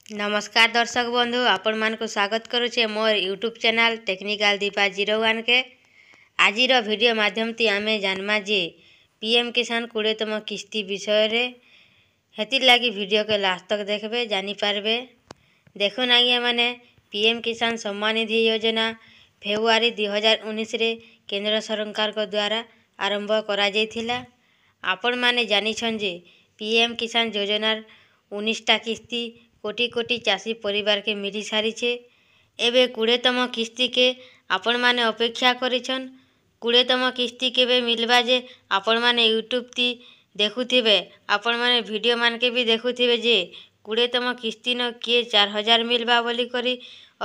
ନମସ୍କାର ଦର୍ଶକ ବନ୍ଧୁ, ଆପଣମାନଙ୍କୁ ସ୍ୱାଗତ କରୁଛେ ମୋର ୟୁଟ୍ୟୁବ୍ ଚ୍ୟାନେଲ୍ ଟେକ୍ନିକାଲ ଦୀପା 01କେ। ଆଜିର ଭିଡ଼ିଓ ମାଧ୍ୟମତି ଆମେ ଜାନମା ଯେ ପିଏମ୍ କିଷାନ 20ତମ କିସ୍ତି ବିଷୟରେ। ହେଥିର୍ଲାଗି ଭିଡ଼ିଓକେ ଲାଷ୍ଟ ତକ୍ ଦେଖବେ, ଜାନିପାରବେ। ଦେଖୁନ୍ ଆଜ୍ଞା ମାନେ, ପିଏମ୍ କିଷାନ ସମ୍ମାନ ନିଧି ଯୋଜନା ଫେବୃଆରୀ 2019ରେ କେନ୍ଦ୍ର ସରକାରଙ୍କ ଦ୍ୱାରା ଆରମ୍ଭ କରାଯାଇଥିଲା। ଆପଣମାନେ ଜାନିଛନ୍ ଯେ ପିଏମ୍ କିଷାନ ଯୋଜନାର 19ଟା କିସ୍ତି କୋଟି କୋଟି ଚାଷୀ ପରିବାରକେ ମିଲି ସାରିଛେ। ଏବେ 20ତମ କିସ୍ତିକେ ଆପଣମାନେ ଅପେକ୍ଷା କରିଛନ୍। 20ତମ କିସ୍ତି କେବେ ମିଲବା ଯେ ଆପଣମାନେ ୟୁଟ୍ୟୁବ୍ ତି ଦେଖୁଥିବେ, ଆପଣମାନେ ଭିଡ଼ିଓ ମାନକେ ବି ଦେଖୁଥିବେ ଯେ 20ତମ କିସ୍ତି ନ କିଏ 4000 ମିଲବା ବୋଲିକରି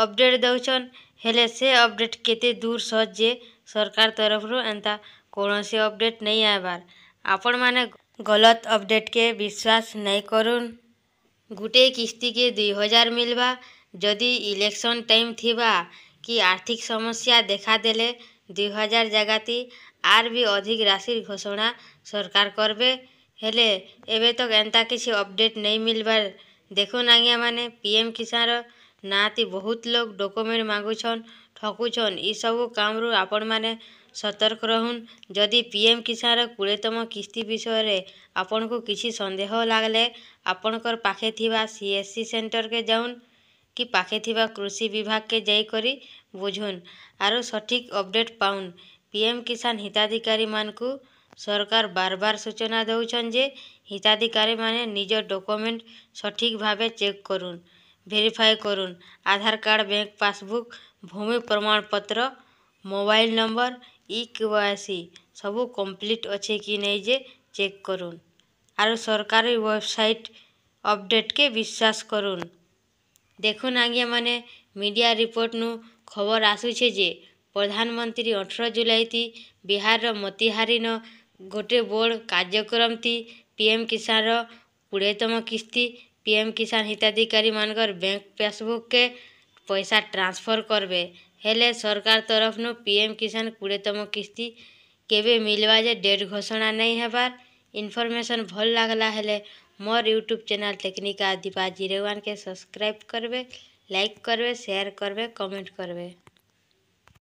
ଅପଡେଟ୍ ଦଉଛନ୍। ହେଲେ ସେ ଅପଡେଟ୍ କେତେ ଦୂର ସତ୍ ଯେ ସରକାର ତରଫରୁ ଏନ୍ତା କୌଣସି ଅପଡେଟ୍ ନେଇ ଆଇବାର୍। ଆପଣମାନେ ଗଲତ ଅପଡେଟ୍କେ ବିଶ୍ୱାସ ନାଇଁ କରୁନ୍। ଗୁଟେ କିସ୍ତିକେ 2000 ମିଲବା। ଯଦି ଇଲେକ୍ସନ୍ ଟାଇମ୍ ଥିବା କି ଆର୍ଥିକ ସମସ୍ୟା ଦେଖାଦେଲେ 2000 ଜାଗାତି ଆର୍ ବି ଅଧିକ ରାଶିର ଘୋଷଣା ସରକାର କରବେ। ହେଲେ ଏବେ ତକ୍ ଏନ୍ତା କିଛି ଅପଡେଟ୍ ନେଇ ମିଲବାର୍। ଦେଖୁନ୍ ଆଜ୍ଞା ମାନେ, ପିଏମ୍ କିଷାନର ନାଁତି ବହୁତ ଲୋକ ଡକୁମେଣ୍ଟ ମାଗୁଛନ୍, ଠକୁଛନ୍। ଇସବୁ କାମରୁ ଆପଣମାନେ ସତର୍କ ରହୁନ୍। ଯଦି ପିଏମ୍ କିଷାନର 20ତମ କିସ୍ତି ବିଷୟରେ ଆପଣଙ୍କୁ କିଛି ସନ୍ଦେହ ଲାଗଲେ, ଆପଣଙ୍କର ପାଖେ ଥିବା ସିଏସସି ସେଣ୍ଟରକେ ଯାଉନ୍ କି ପାଖେ ଥିବା କୃଷି ବିଭାଗକେ ଯାଇକରି ବୁଝୁନ୍ ଆରୁ ସଠିକ୍ ଅପଡେଟ୍ ପାଉନ୍। ପିଏମ୍ କିଷାନ ହିତାଧିକାରୀମାନଙ୍କୁ ସରକାର ବାର ବାର ସୂଚନା ଦଉଛନ୍ ଯେ ହିତାଧିକାରୀମାନେ ନିଜ ଡକୁମେଣ୍ଟ ସଠିକ୍ ଭାବେ ଚେକ୍ କରୁନ୍, ଭେରିଫାଏ କରୁନ୍। ଆଧାର କାର୍ଡ଼, ବ୍ୟାଙ୍କ ପାସବୁକ୍, ଭୂମି ପ୍ରମାଣପତ୍ର, ମୋବାଇଲ ନମ୍ବର, ଇ କେୱାଇସି ସବୁ କମ୍ପ୍ଲିଟ୍ ଅଛେ କି ନାଇଁ ଯେ ଚେକ୍ କରୁନ୍ ଆରୁ ସରକାରୀ ୱେବସାଇଟ୍ ଅପଡେଟ୍କେ ବିଶ୍ୱାସ କରୁନ୍। ଦେଖୁନ୍ ଆଜ୍ଞା ମାନେ, ମିଡ଼ିଆ ରିପୋର୍ଟନୁ ଖବର ଆସୁଛେ ଯେ ପ୍ରଧାନମନ୍ତ୍ରୀ 18 ଜୁଲାଇତି ବିହାରର ମୋତିହାରିନ ଗୋଟେ ବଡ଼ କାର୍ଯ୍ୟକ୍ରମତି ପିଏମ୍ କିଷାନର 20ତମ କିସ୍ତି ପିଏମ୍ କିଷାନ ହିତାଧିକାରୀମାନଙ୍କର ବ୍ୟାଙ୍କ ପାସବୁକ୍କେ ପଇସା ଟ୍ରାନ୍ସଫର୍ କରବେ। ହେଲେ ସରକାର ତରଫନୁ ପିଏମ୍ କିଷାନ 20ତମ କିସ୍ତି କେବେ ମିଲବା ଯେ ଡେଟ୍ ଘୋଷଣା ନାଇଁ ହେବାର୍। ଇନଫରମେସନ୍ ଭଲ୍ ଲାଗଲା ହେଲେ ମୋର ୟୁଟ୍ୟୁବ୍ ଚ୍ୟାନେଲ୍ ଟେକ୍ନିକାଲ ଦୀପା 01କେ ସବସ୍କ୍ରାଇବ୍ କରବେ, ଲାଇକ୍ କରବେ, ସେୟାର କରବେ, କମେଣ୍ଟ କରବେ।